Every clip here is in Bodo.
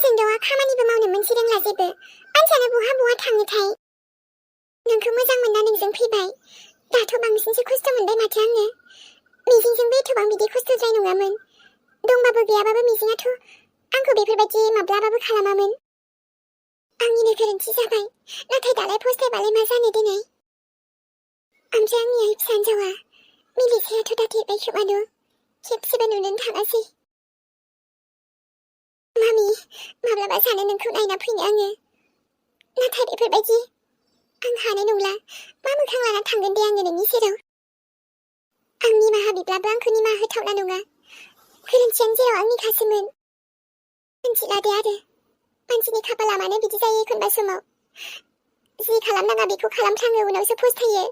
जोंदावा खामानिबो मावनो मोनसै रोंला जेबो मानसियानो बहा थाङोथाय नोंखौ मोजां मोनना नोंजों फैबाय दाथ' बांसिनसो खस्थ' मोनबाय माथो आङो मिजिंजोंबो एथबां बिदि खस्थ'द्राय नङामोन दंबाबो गैयाबाबो मिजिङाथ' आंखौ बेफोरबायदि माब्लाबाबो खालामामोन आंनिनो गोरोन्थि जाबाय नाथाय दालाय फस्थायबालाय मा जानो देनाय ओमफ्राय आंनि आइ फिसा हिनजावा मिलिसायाथ' दा देरबाय खोमानो खेबसेबो नुनोनो थाङासै मामि माब्लाबा सानो नोंखौ नायना फैनो आङो नाथाय बेफोरबायदि आं हानाय नंला मा मोखां लाना थांगोन दे आङो नोंनि सेराव आं निमाहा बिब्लाबो आंखौ निमाहा होथावना नङा गोरोन्थियानो जेराव आंनिखासोमोन मिन्थिला दे आरो मानसिनि खाफाला मानो बिदि जायो एखनबा समाव जि खालामनाङा बेखौ खालामफ्लाङो उनावसो फस्थायो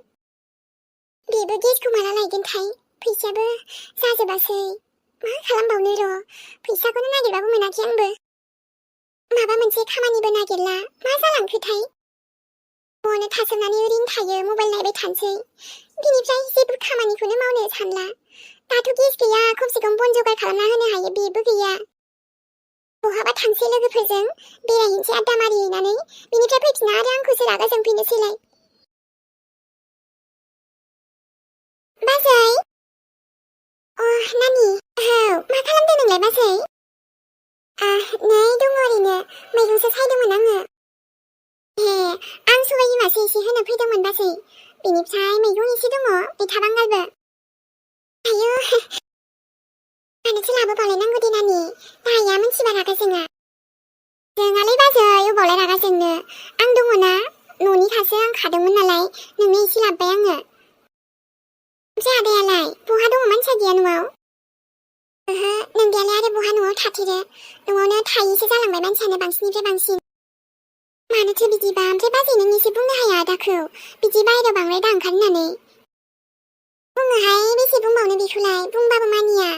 बेबो गेसखौ माला लायगोनथाय फैसायाबो जाजोबासै मा खालामबावनो र' फैसाखौनो नागिरबाबो मोनाखै आंबो माबा मोनसे खामानिबो नागिरला मा जालांखोथाय न'आवनो थासोमनानै ओरैनो थायो मबाइल नायबाय थानोसै बिनिफ्राय जेबो खामानिखौनो मावनो सानला दाथ' गेस गैया खमसे खम बन जगार खालामना होनो हायो बेबो गैया बहाबा थांसै लोगोफोरजों बेरायहैनोसै आड्डा मारि हैनानै बिनिफ्राय फैफिना आरो आंखौसो रागा जोंफिनोसैलाय बाजै नानि औ मा खालामदों नोंलाय बाजै नै दङ ओरैनो मैगंसो सायदोंमोन आङो ए आं सबाय बिमासो एसे होनो फैदोंमोन बाजै बेनिफ्राय मैगं एसे दङ मैथा बांगालबो आयौ मानोथो लाबोबावलायनांगौ दे नानि बाहाया मिन्थिबा रागा जोङा जोङालै बाजै अबावलाय रागा जोंनो आं दङना न'निखासो आं खादोंमोन नालाय नोंनो एसे लाबोबाय आङो ओमफ्राय आदायालाय बहा दङ मानसिया गैया न'आव ओहो नोंदायालाय आरो बहा न'आव थाथेरो न'आवनो थायैसो जालांबाय मानसियानो बांसिननिफ्राय बांसिन मानोथो बिदिबा ओमफ्राय बाजै नों एसे बुंनो हाया आदाखौ बिदि बाहेरायाव बांद्राय दा ओंखार होननानै बुङोहाय बेसे बुंबावनो बेखौलाय बुंबाबो मानिया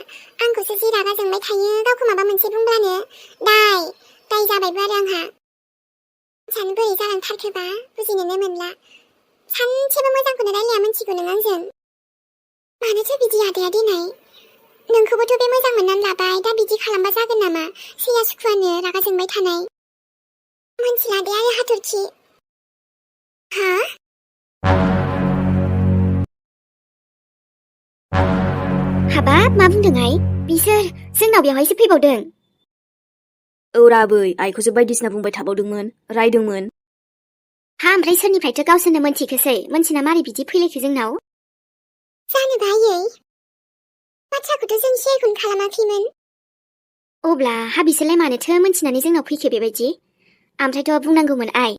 आंखौसो जि रागा जोंबाय थायो गावखौ माबा मोनसे बुंब्लानो दाय जाबायबो आरो आंहा सानो बोरै जालांथारखोबा बुजिनोनो मोनला सानसेबो मोजांखौनो रायलाया मिन्थिगौ नों आंजों मानोथो बिदि आदाया देनाय नोंखौबोथ' बे मोजां मोननानै लाबाय दा बिदि खालामबा जागोन नामा सैया सुखुआनो रागा जोंबाय थानाय मिन्थिला दे आरो हाथरखि हा हाबाब मा बुंदोंहाय बिसोर जोंनाव बेवहायसो फैबावदों औरा आबै आइखौसो बायदिसिना बुंबाय थाबावदोंमोन रायदोंमोन हा ओमफ्राय सोरनिफ्रायथो गावसोरनो मोनथिखोसै मोनथिना मारै बिदि फैलायखो जोंनाव जानोबो हायै बाथ्राखौथ' जों शेयारखौनो खालामाखैमोन अब्ला हा बिसोरलाय मानोथो मोनथिनानै जोंनाव फैखो बेबायदि ओमफ्रायथ' बुंनांगौमोन आइ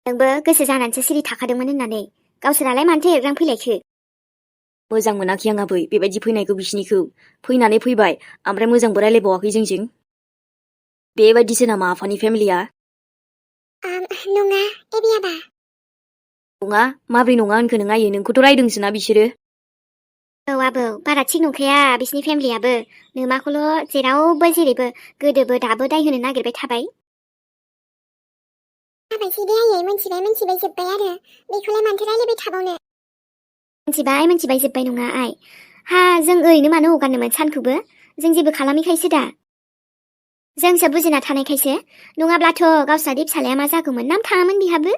नोंबो गोसो जानानैसो सिरि थाखादोंमोन होननानै गावसोरालाय मानोथो एरग्रां फैलायखो मोजां मोनाखै आं आबै बेबायदि फैनायखौ बिसिनिखौ फैनानै फैबाय ओमफ्राय मोजांबो रायलायबावाखै जोंजों बेबायदिसो नामा आफानि फेमिलिया नङा एबियाबा नङा माब्रै नङा होनखो नों आयै नोंखौथ' रायदोंसोना बिसोरो औ आबौ बारा थिग नंखाया बिसिनि फेमिलियाबो नोमाखौल' जेरावबो जेरैबो गोदोबो दाबो दाय होनो नागिरबाय थाबाय जाबायसै दे आयै मोनथिबाय जोब्बाय आरो बेखौलाय मानोथो रायलायबाय थाबावनो मोनथिबाय जोब्बाय नङा आइ हा जों ओरैनो मानो हगारनोमोन सानखौबो जों जेबो खालामैखायसो दा जोंसो बुजिना थानायखायसो नङाब्लाथ' गावस्रादि फिसालाया मा जागौमोन नाम थाङामोन बिहाबो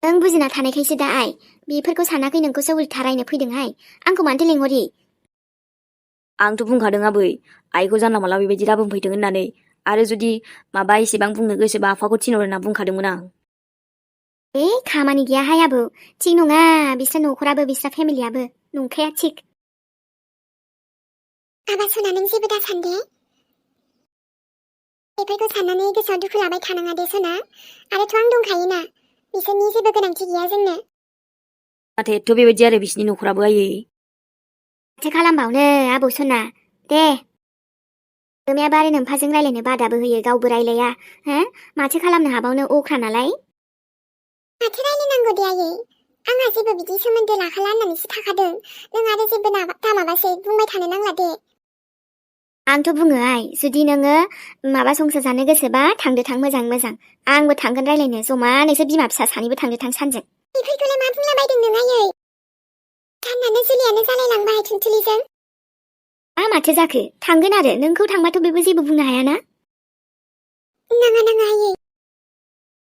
नों बुजिना थानायखायसो दा आइ बेफोरखौ सानाखै नोंखौसो उल्था रायनो फैदोंहाय आंखौ मानोथो लेंहरि आंथ' बुंखादों आबै आइखौ जानला माला बेबायदि दाबुंफैथों होननानै आरो जुदि माबा एसेबां बुंनो गोसोबा आफाखौ थिनहर होनना बुंखादोंमोन आं खामानि गैयाहाय आबौ थिग नङा बिस्रा न'खराबो बिस्रा फेमिलियाबो नंखाया थिग आबा सना नों जेबो दा सान दे बेफोरखौ साननानै गोसोआव दुखु लाबाय थानाङा दे सना आरोथ' आं दंखायोना बिसोरनि जेबो गोनांथि गैया जोंनो नाथाय एथ' बेबायदि आरो बिसिनि न'खराबो आयै माथो खालामबावनो आबौ सना दे नोमायाबो आरो नोम्फाजों रायलायनो बादाबो होयो गावबो रायलाया हो माथो खालामनो हाबावनो अख्रा नालाय माथो रायलायनांगौ दे आयै आंहा जेबो बिदि सोमोन्दो लाखाला होननानैसो थाखादों नों आरो जेबो दामाबासै बुंबाय थानो नांला दे आंथ' बुङो आइ जुदि नोङो माबा संसार जानो गोसोबा थांदो थां मोजां आंबो थांगोन रायलायनो जमा नोंसोर बिमा फिसा सानैबो थांदो थां सानजों बेफोरखौलाय मा बुंलाबायदों नों आयै साननानो जुलियानो जालायलांबाय थुनथुलिजों माथो जाखो थांगोन आरो नोंखौ थांबाथ' बेबो जेबो बुंनो हायाना नाङा आयै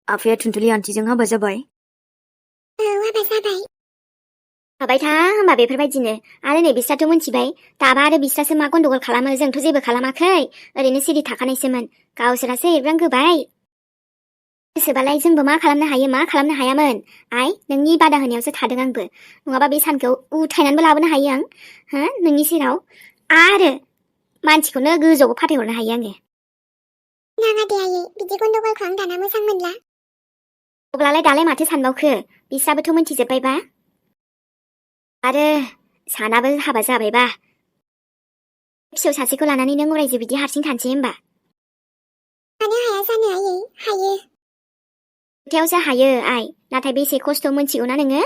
आफाया थुनथुलि आन्टिजों हाबा जाबाय हाबा जाबाय हाबाय था होमबा बेफोरबायदिनो आरो नै बिस्राथ' मोनथिबाय दाबा आरो बिस्रासो मा गन्डगल खालामो जोंथ' जेबो खालामाखै ओरैनो सिरि थाखानायसोमोन गावसोरासो एरब्रांगोबाय गोसोबालाय जोंबो मा खालामनो हायो मा खालामनो हायामोन आइ नोंनि बादा होनायावसो थादों आंबो नङाबा बे सानखौ उथायनानैबो लाबोनो हायो आं हो नोंनि सेराव आरो मानसिखौनो गोजौआव फाथायहरनो हायो आङो नाङा दे आयै बिदि गन्डगलखौ आं दाना मोजां मोनला अब्लालाय दालाय माथो सानबावखो बिस्राबोथ' मोनथिजोब्बायबा आरो सानाबो हाबा जाबायबा फिसौ सासेखौ लानानै नों अरायजो बिदि हारसिं थानोसै होमबा मानो हाया जानो आयै हायो खोथायावसो हायो आइ नाथाय बेसे खस्थ' मोनथिगौना नोङो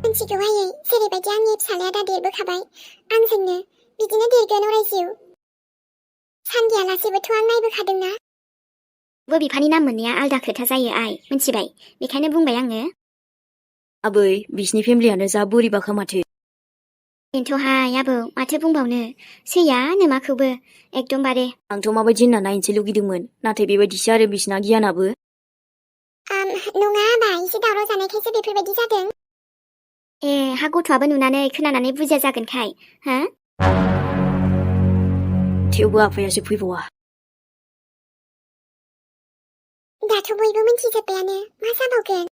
मिथिगौ आयै जेरैबायदि आंनि फिसालाया दा देरबोखाबाय आंजोंनो बिदिनो देरगोन अराय जिउ सानदियालासेबोथ' आं नायबोखादोंना बिफानि नाम मोननाया आलदा खोथा जायो आइ मिथिबाय बेखायनो बुंबाय आङो आबै बिसिनि फेमिलियानो जा बोरैबाखा माथो बेनोथ'हाय आबौ माथो बुंबावनो सैयानो माखौबो एकदमबारे आंथ' माबायदि होनना नायनोसो लुगैदोंमोन नाथाय बेबायदिसो आरो बिसिना गियानाबो नङा आबा एसे दावराव जानायखायसो बेफोरबायदि जादों ए हा गथ'आबो नुनानै खोनानानै बुजिया जागोनखाय हो थेवबो आफायासो फैबावा दाथ' बयबो मिथिजोब्बायानो मा जाबावगोन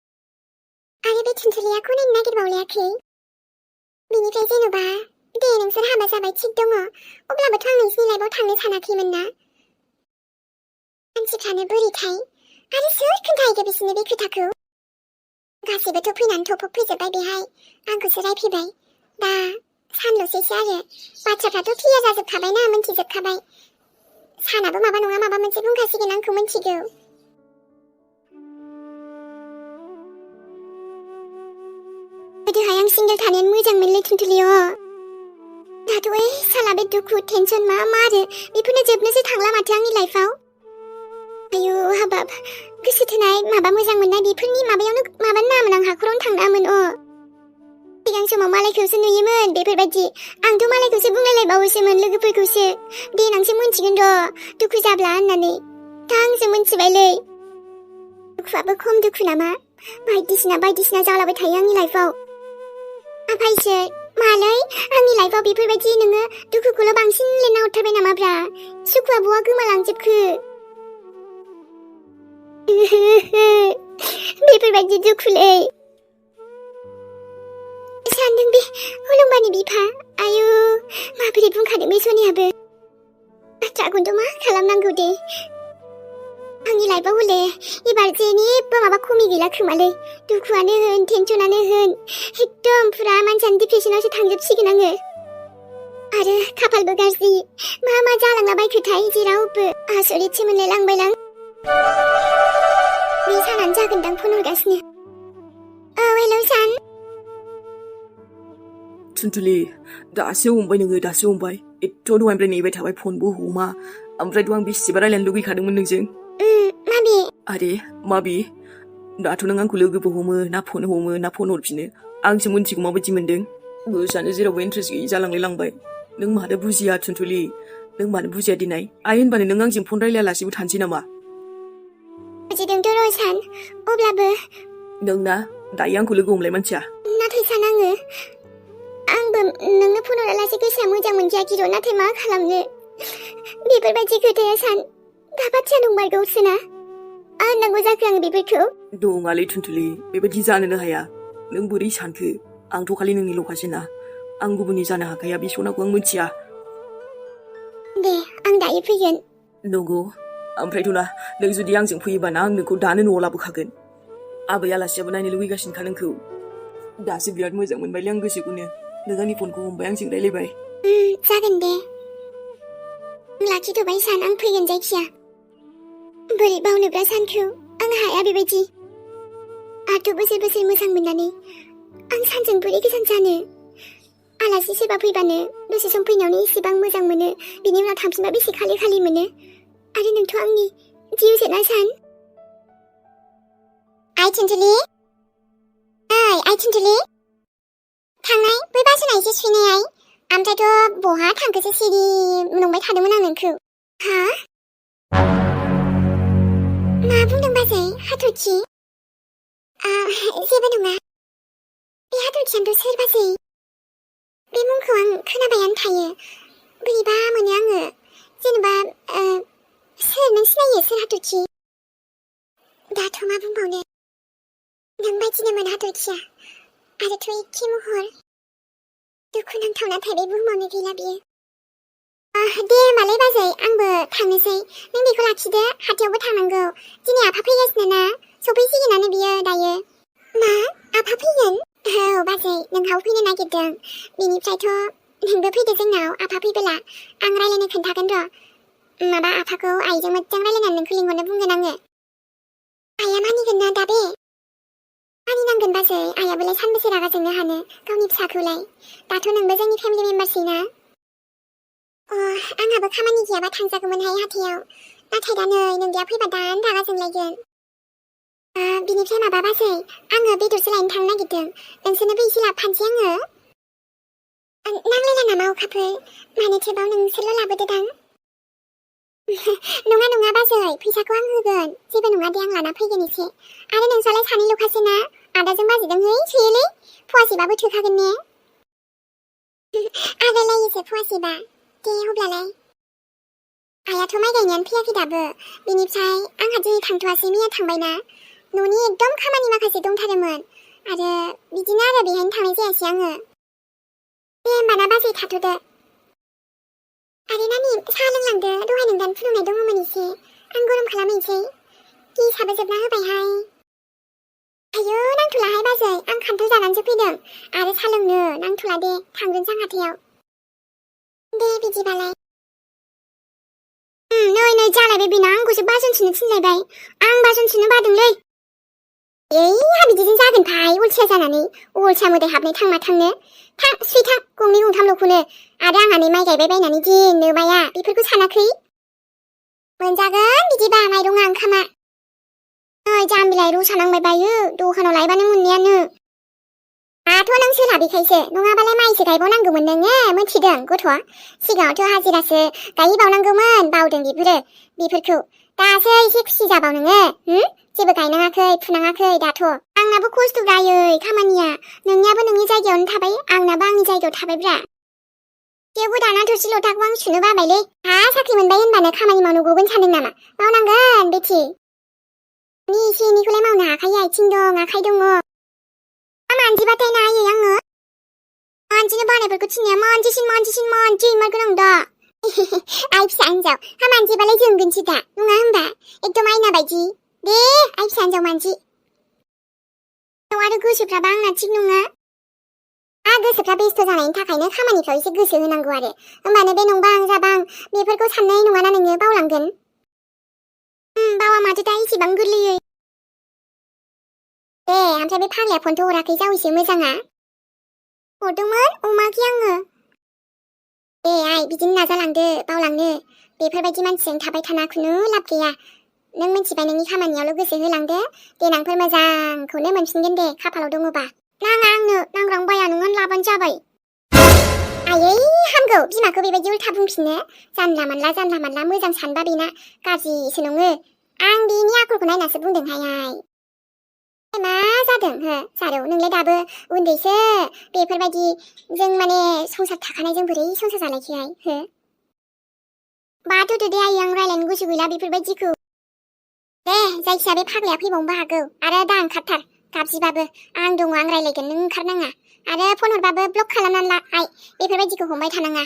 आरो बे थुनथुलिया गनायनो नागिरबावलायाखै बेनिफ्राय जेन'बा दे नोंसोर हाबा जाबाय थिग दङ अब्लाबोथ' आं नोंसिनि लाइफआव थांनो सानाखैमोन ना मानसिफ्रानो बोरैथाय आरो सोर खोन्थाहैगो बिसोरनो बे खोथाखौ गासैबोथ' फैनानै थफब फैजोब्बाय बेहाय आंखौसो रायफैबाय दा सानल'सैसो आरो बाथ्राफ्राथ' क्लियार जाजोबखाबायना मोनथिजोबखाबाय सानाबो माबा नङा माबा मोनसे बुंखासिगोन आंखौ मोनथिगौ गोदोहाय आं सिंगेल थानायानो मोजांमोनलै थुनथुलिअ दाथ' साला बे दुखु टेनसन मा आरो बेफोरनो जोबनोसो थांला माथो आंनि लाइफआव आयु हाबाब गोसो थोनाय माबा मोजां मोननाय बेफोरनि माबायावनो माबा नामोन आं हाखरावनो थांनामोन सिगां समाव मालायखौसो नुयोमोन बेफोरबायदि आंथ' मालायखौसो बुंलायलायबावोसोमोन लोगोफोरखौसो देनांसो मोनथिगोन र' दुखु जाब्ला होननानै दा आंसो मोनथिबायलै दुखुआबो खम दुखु नामा बायदिसिना जालाबाय थायो आंनि लाइफआव आफायसो मालै आंनि लाइफआव बेफोरबायदि नोङो दुखुखौल' बांसिन लिरना हरथारबाय नामाब्रा सुखुआ बहा गोमालांजोबखो बेफोरबायदि दुखुलै सानदों बे हलंबानि बिफा आयु माबोरै बुंखादों बे सनियाबो बाथ्राखौथ' मा खालामनांगौ दे आंनि लाइफआव हले एबार जेनिबो माबा खमि गैला खोमालै दुखुआनो होन टेनसनानो होन एकदम फुरा मानसियानो डिप्रेसनावसो थांजोबसिगोन आङो आरो खाफालबो गाज्रि मा जालांलाबायखोथाय जेरावबो आसरितसो मोनलायलांबायलां बे सानानो जागोनदां फन हरगासिनो हेलौ सान थुनथुलि दासो हमबाय नोङो दासो हमबाय एथ' दहायनिफ्राय नेबाय थाबाय फनबो हमा ओमफ्रायथ' आं बेसेबा रायलायनो लुगैखादोंमोन नोंजों माबि आरे माबि दाथ' नों आंखौ लोगोबो हमो ना फन हरफिनो आंसो मोनथिगौ माबायदि मोनदों गोसोआनो जेरावबो इन्ट्रेस्ट गैयि जालांलाय लांबाय नों मानो बुजिया थुनथुलि नों मानो बुजिया दिनाय आइ होनबानो नों आंजों फन रायलायालासेबो थानोसै नामा बुजिदोंथ' र' सान अब्लाबो नोंना दायो आंखौ लोगो हमलाय मानसिया नाथाय सान आंबो नोंनो फन हरालासे गोसोआ मोजां मोनजायाखै र' नाथाय मा खालामनो बेफोरबायदि खोथाया सान दा बाथ्रा नंमारगौसो ना होननांगौ जाखो आङो बेफोरखौ दङालै थुनथुलि बेबायदि जानोनो हाया नों बोरै सानखो आंथ' खालि नोंनि ल'खासोना आं गुबुननि जानो हाखाया बे सनाखौ आं मिथिया दे आं दायो फैगोन नंगौ ओमफ्रायथ' ना नों जुदि आंजों फैयोबा ना आं नोंखौ दानो न'आव लाबोखागोन आबै आलासियाबो नायनो लुबैगासिनोखा नोंखौ दासो बिराद मोजां मोनबायलै आं गोसोखौनो नों आंनि फनखौ हमबाय आंजों रायलायबाय जागोन दे लाखिथ'बाय सान आं फैगोन जायखिया बोरै बावनोब्रा सानखौ आं हाया बेबायदि आंथ' बोसोर मोजां मोननानै आं सानजों बोरै गोजान जानो आलासि सोरबा फैबानो दसे सम फैनायावनो इसेबां मोजां मोनो बिनि उनाव थांफिनबा बेसे खालि मोनो आरो नोंथ' आंनि जिउसोना सान आइ थुनथुलि थांनाय बै बासना एसे सुनाय ओमफ्रायथ' बहा थांखोसो सिरि नंबाय थादोंमोन आं नोंखौ हा? मा बुंदों बाजै हाथरखि? जेबो नङा। बे हाथरखियानोथ' सोर बाजै? बे मुंखौ आं खोनाबायानो थायो। बोरैबा मोनो आङो। जेनेबा सोर नों सिनायो सोर हाथरखि? दाथ' मा बुंबावनो। नों बायदिनोमोन हाथरखिया। आरोथ' एखे महर। दुखुनांथाव नाथाय बे बुहुमावनो गैला बियो। दे होमबालाय बाजै आंबो थांनोसै। नों बेखौ लाखिदो हाथायावबो थांनांगौ। दिनै आफा फैगासिनो ना सफैसिगोनानो बियो दायो। मा आफा फैगोन? औ बाजै नोंहाबो फैनो नागिरदों। बेनिफ्रायथ' नोंबो फैदो जोंनाव आफा फैबोला। आं रायलायनो खोन्थागोन र'। माबा आफाखौ आइजों मोजां रायलायनानै नोंखौ लिंहरनो बुंगोन आङो। आइया मानिगोन ना दा बे? मानिनांगोन बाजै आइयाबोलाय सानबेसे रागा जोंनो हानो गावनि फिसाखौलाय। दाथ' नोंबो जोंनि फेमिलि मेम्बारसै ना। आंहाबो खामानि गैयाबा थांजागौमोनहाय हाथायाव। नाथाय दा नै नोंदिया फैबा दानो रागा जोंलायगोन। बिनिफ्राय माबा बाजै आङो बेदरसो लायनो थांनो नागिरदों। नोंसोरनोबो एसे लाबोफानोसै आङो। नांलायला नामा अखाफोर? मानोथोबाव नोंसोरल' लाबोदोदां। नङा नङा बाजै फैसाखौ आं होगोन। जेबो नङा दे आं लाना फैगोन एसे। आरो नोंसालाय सानैल'खासो ना। आदाजों बाजैजों है थोयोलै। फवासेबाबो थोखागोन ने? आगायलायोसो फवासेबा। दे अब्लालाय। आइयाथ' माइ गायनायानो फैयाखै दाबो। बेनिफ्राय आंहा दिनै थांथ'वासै मैया थांबायना। न'नि एकदम खामानि माखासे दंथारोमोन। आरो बिदिनो आरो बेहायनो थांनाय जायासै आङो। दे होमबाना बाजै थाथ'दो। आरो नानि साहा लोंलांदो दहाय नोंदानो फुदुंनाय दङमोन एसे। आं गरम खालामहैनोसै। गेसाबो जोबना होबायहाय। आयौ नांथ'लाहाय बाजै आं खान्थाल जानानैसो फैदों। आरो साहा लोंनो नांथ'ला दे थांग्रोनोसै आं हाथायाव। दे बिदिबालाय। नै जालायबाय बेना आंखौसो बासन सुनो थिनलायबाय। आं बासन सुनो बादोंलै। हा बिदिजों जागोन भाइ अलसिया जानानै। अलसिया मोदाय हाबनाय थांना थांनो। थां सुइ थां गंनै गंथामल'खौनो। आरो आंहा नै माइ गायबाय बायनानै दिननो माया बेफोरखौ सानाखै? मोनजागोन बिदिबा माइरङा ओंखामा। नै जाम्बिलाय रसा नांबाय बायो दखानाव लायबानो मोननायानो। दाथ' नों सोलाबिखायसो नङाबालाय माइसो गायबावनांगौमोन नोङो मिथिदों गथ'आ। सिगाङावथ' हाजिरासो गायहैबावनांगौमोन बावदों बेफोरखौ। दासो एसे खुसि जाबाव नोङो। जेबो गायनाङाखै फुनाङाखै दाथ'। आंनाबो खस्थ' जायो खामानिया। नोंनियाबो नोंनि जायगायावनो थाबाय आंनाबो आंनि जायगायाव थाबायब्रा। थेवबो दाना थोरसि लथाखौ आं सुनो बाबायलै। साख्रि मोनबाय होनबानो खामानि मावनो गगोन सानदों नामा? मावनांगोन बेथि। नि एसे एनैखौलाय मावनो हाखायो आथिं दं आखाइ दङ। मानजिबाथाय नायै आङो। मानजिनो बानायफोरखौ थिननाया मानजिमारगोन आं दा। आइ फिसा हिन्जाव मानजिबालाय जोंगोनसो दा नङा होमबा? एकदम आयना बायदि। दे आइ फिसा हिन्जाव मानजि। आरो गोसोफ्राबा आंना थिग नङा। गोसोफ्रा बेस्थ' जानायनि थाखायनो खामानिफ्राव एसे गोसो होनांगौ आरो। होमबानो बे नंबां जाबां बेफोरखौ साननाय नङाना नोङो बावलांगोन। बावा माथो दा इसेबां गोरलैयै। दे ओमफ्राय बे फाग्लाया फनथ' हराखै जावैसो मोजाङा? हरदोंमोन अमाखै आङो। दे आइ बिदिनो नाजालांदो बावलांनो। बेफोरबायदि मानसिजों थाबाय थाना खुनु लाब गैया। नों मिथिबाय नोंनि खामानियावल' गोसो होलांदो। देनांफोर मोजांखौनो मोनफिनगोन दे खाफालाव दङबा। नाङा आंनो नांग्रां बाया नोङो लाबानो जाबाय। आयै हामगौ बिमाखौ बेबायदि उल्था बुंफिननो। जानला मानला मोजां सानबा बेना गाज्रिसो नङो। आं बेनि आखलखौ नायनासो बुंदोंहाय आइ। मा जादों जारौ नोंलाय दाबो उन्दैसो। बेफोरबायदि जों माने संसार थाखानायजों बोरै संसार जालायखोहाय बाथ'दो दे आइ आं रायलायनो गोसो गैला बेफोरबायदिखौ। दे जायखिया बे फाग्लाया फैबावनोबो हागौ आरो दा ओंखारथार गाबजिबाबो। आं दङ आं रायलायगोन नों ओंखारनाङा। आरो फन हरबाबो ब्लक खालामनानै ला आइ बेफोरबायदिखौ हमबाय थानाङा।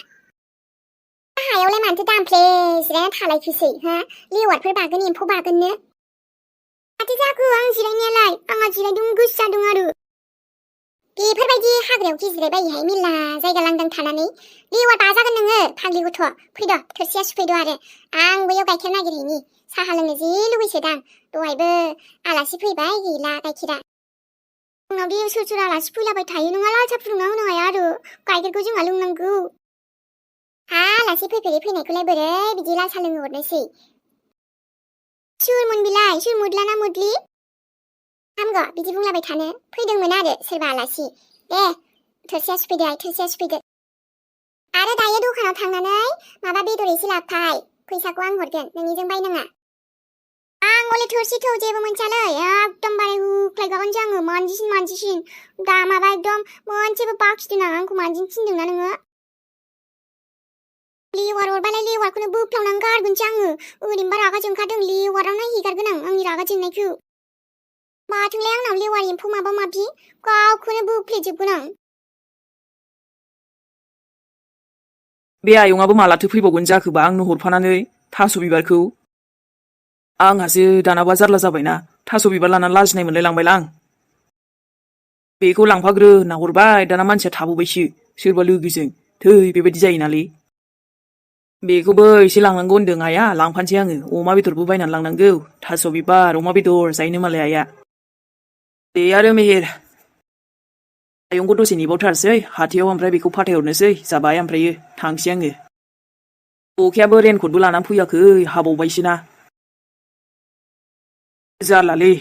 हायावलाय मानोथो दामफ्ले जिरायना थालायखोसै लेवारफोर बागोन एम्फौ बागोननो। माथो जाखो आं जिरायनायालाय आंहा जिरायदों गोसो जादों आरो। बेफोरबायदि हाग्रायाव गेजिरायबायोहाय मेरला जायगा लांदां थानानै। लेवार बाजागोन नोङो फाग्लि गथ'। फैद' थोरसिया सुफैद' आरो आं बैयाव गाइखेर नागिरहैनि। साहा लोंनो जि लुबैसोदां। दहायबो आलासि फैबाय गैला गाइखेरा। जोंनाव दे सोर आलासि फैलाबाय थायो नङा लाल साहा फुदुंना होनो हाया आरो गाइखेरखौ जोंहा लोंनांगौ। आलासि फैफेरै फैनायखौलाय बोरै बिदि लाल साहा लोंनो हरनोसै। सोरमोन बेलाय सोर मोद्ला ना मोद्लि? हामगौ बिदि बुंलाबाय थानो। फैदोंमोन आरो सोरबा आलासि। दे थोरसिया सुफैदो आइ थोरसिया सुफैदो। आरो दायो दखानाव थांनानै माबा बेदर एसे लाबोफाय फैसाखौ आं हरगोन नोंनिजों बायनाङा आं हले थोरसि-थौ जेबो मोनथियालै एकदमबारे होख्लायखागोनसो आङो मानजिसिन दा माबा एकदम मोनसेबो बाखिदों आंखौ मानजिनो थिनदोंना नोङो लेवार हरबालाय लेवारखौनो बोफ्लावनानै गारगोनसो आङो ओरैनोबा रागा जोंखादों लेवारावनो हेगारगोन आंनि रागा जोंनायखौ माथोंलाय आंनाव लेवार एम्फौ माबा माबि गावखौनो बोफ्लेजोबगोन आं बे आयंआबो मालाथो फैबावगोन जाखोबा आंनो हरफानानै थास' बिबारखौ आंहासो दानाबा जारला जाबायना थास' बिबार लानानै लाजिनाय मोनलायलांबायलां बेखौ लांफाग्रो होनना हरबाय दाना मानसिया थाबोबायसो सोरबा लोगोजों थै बेबायदि जायोनालै बेखौबो एसे लांनांगौ होनदों आइया लांफानोसै आङो अमा बेदरबो बायनानै लांनांगौ थास' बिबार अमा बेदर जायनो मालाय आइया दे आरो मेहेर आयंखौ दसे नेबावथारसै हाथायाव ओमफ्राय बेखौ फाथायहरनोसै जाबाय ओमफ्रायो थांसै आङो अखायाबो रेनकटबो लानानै फैयाखै हाबावबायसोना जारलालै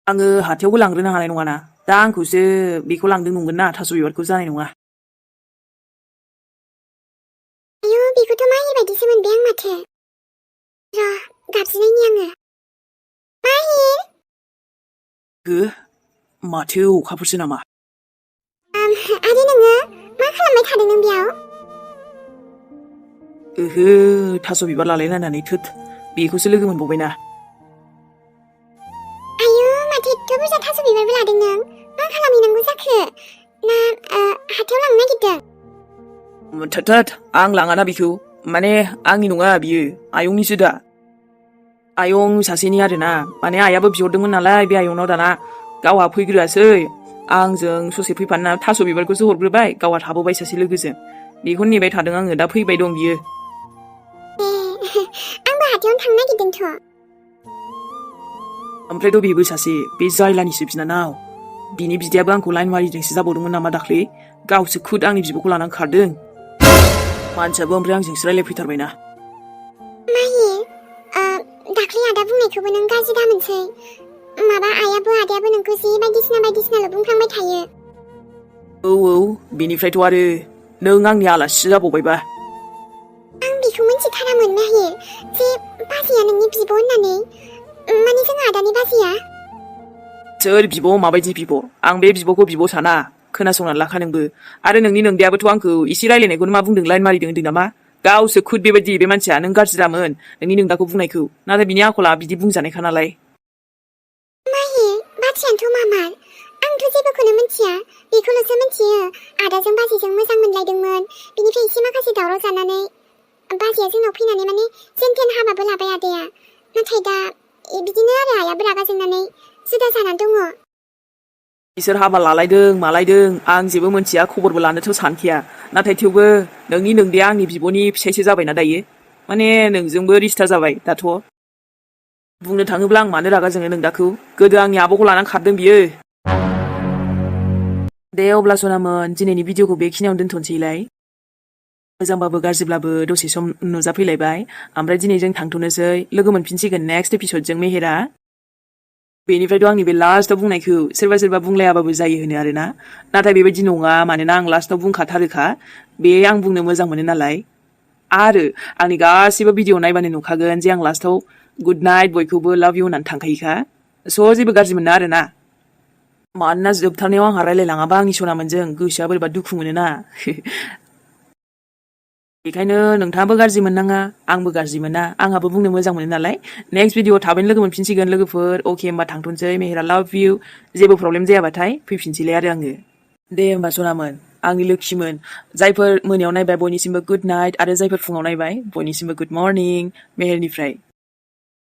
आङो हाथायावबो लांग्रोनो हानाय नङाना दा आंखौसो बेखौ लांदों नंगोन ना थास' बिबारखौ जानाय नङा आयौ बेखौथ' माहि बायदिसो मोनबाय आं माथो र' गाबज्रिनायनि आङो माहिर गो माथो अखाफोरसो नामा आरो नोङो मा खालामबाय थादों नों बेयाव ओहो थास' बिबार लालायलायनानै थोद बेखौसो लोगो मोनबावबायना आयौ माथो एथ' बुरजा थास' बिबारबो लादों नों मा खालामहैनांगौ जाखो ना हाथायाव लांनो नागिरदों थोद आं लाङाना बेखौ माने आंनि नङा बियो आयंनिसो दा आयं सासेनि आरोना माने आइयाबो बिहरदोंमोन नालाय बे आयंनाव दाना गावहा फैग्रोआसै आंजों ससे फैफाना थास' बिबारखौसो हरग्रोबाय गावहा थाबोबाय सासे लोगोजों बेखौनो नेबाय थादों आङो दा फैबाय दं बियो आंबो हाथायावनो थांनो नागिरदोंथ' ओमफ्रायथ' बेबो सासे बे जायलानिसो बिनानाव बिनि बिदायाबो आंखौ लाइन मारिजोंसो जाबावदोंमोन नामा दाख्लै गावसो खुद आंनि बिब'खौ लानानै खारदों मानसियाबो ओमफ्राय आंजोंसो रायलायफैथारबायना माहिर दाख्लै आदा बुंनायखौबो नों गाज्रि दामोनसै माबा आयाबो आदायाबो नोंखौ जे बायदिसिनाल' बुंफ्लांबाय थायो औ बेनिफ्रायथ' आरो नों आंनि आलासिसो जाबावबायबा आं बेखौ मिथिथारामोन माहिर जे बाजैया नोंनि बिब' होननानै माने जों आदानि बाजैया सोर बिब' माबायदि बिब' आं बे बिब'खौ बिब' साना खोनासंनानै लाखा नोंबो आरो नोंनि नोंदायाबोथ' आंखौ एसे रायलायनायखौनो मा बुंदों लाइन मारिदों होन्दों नामा गावसो खुद बेबायदि बे मानसिया नों गाज्रि दामोन नोंनि नोंदाखौ बुंनायखौ नाथाय बिनि आखला बिदि बुंजानायखा नालाय माहिर बाथ्रायानोथ' मामार आंथ' जेबोखौनो मिथिया बेखौल'सो मिथियो आदाजों बाजैजों मोजां मोनलायदोंमोन बिनिफ्राय एसे माखासे दावराव जानानै बाजैया जोंनाव फैनानै माने जेनथेन हाबाबो लाबाय आदाया नाथाय दा बिदिनो आरो आयाबो रागा जोंनानै जुदा जानानै दङ बिसोर हाबा लालायदों मालायदों आं जेबो मोनथिया खबरबो लानोथ' सानखाया नाथाय थेवबो नोंनि नोंदाया आंनि बिब'नि फिसायसो जाबायना दायो माने नोंजोंबो रिस्ता जाबाय दाथ' बुंनो थाङोब्ला आं मानो रागा जोङो नोंदाखौ गोदो आंनि आब'खौ लानानै खारदों बियो दे अब्ला सनामोन दिनैनि भिडिअखौ बेखिनियावनो दोनथ'नोसैलाय मोजांबाबो गाज्रिब्लाबो दसे सम नुजाफैलायबाय ओमफ्राय दिनै जों थांथ'नोसै लोगो मोनफिनसिगोन नेक्स्ट एपिसडजों मेहेरा बेनिफ्रायथ' आंनि बे लास्टाव बुंनायखौ सोरबा बुंलायाबाबो जायो होनो आरोना नाथाय बेबायदि नङा मानोना आं लास्टाव बुंखाथारोखा बे आं बुंनो मोजां मोनो नालाय आरो आंनि गासिबो भिडिअ नायबानो नुखागोन जे आं लास्टाव गुड नाइट बयखौबो लाभ इउ होननानै थांखायोखा स' जेबो गाज्रि मोना आरोना मानोना जोबथारनायाव आंहा रायलायलाङाबा आंनि सनामोनजों गोसोआ बोरैबा दुखु मोनोना बेखायनो नोंथाङाबो गाज्रि मोननाङा आंबो गाज्रि मोना आंहाबो बुंनो मोजां मोनो नालाय नेक्स्ट भिडिअ थाबैनो लोगो मोनफिनसिगोन लोगोफोर अके होमबा थांथ'नोसै मेहेरा लाभ इउ जेबो प्रब्लेम जायाबाथाय फैफिनसैलाय आरो आङो दे होमबा सनामोन आंनि लोखिमोन जायफोर मोनायाव नायबाय बयनिसिमबो गुड नाइट आरो जायफोर फुङाव नायबाय बयनिसिमबो गुड मर्निं मेहेरनिफ्राय